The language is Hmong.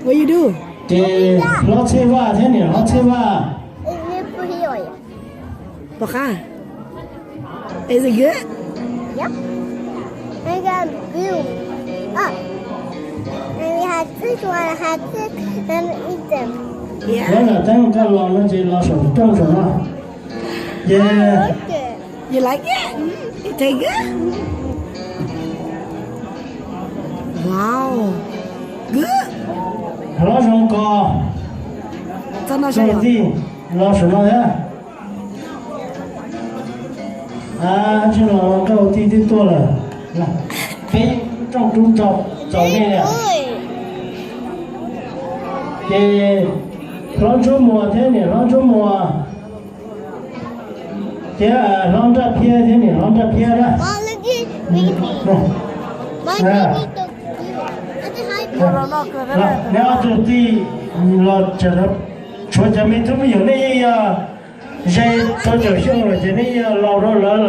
What you do? Ces hlob Txhiaj Vaj thiab niam hlob Txhiaj Vaj. Pom qab. Is it good? Yep. I got blue. Oh. And we had this one, I had this, and eat them. Yeah. Lawv lam teeb koj los no ces los saum rooj saum no. Yeah. I like it. You like it? It taste good? Wow. Good. Hlob Zoo Kos. Txog no, tij los saum no thiab. Tsis los, nkauj tij twb tuaj lawm. Peb rooj tub txaus nej. Ces hlob Ntsuab Muas thiab niam hlob Ntsuab Muas thiab hlob Nraj Phiab thiab niam hlob Nraj Phiab na. Neb ob tug tij los tseem tshuav cov me tub me nyuam, nej yeej yog ze rau caum xyoo lawm ces nej yeej laus rau lawv lawm.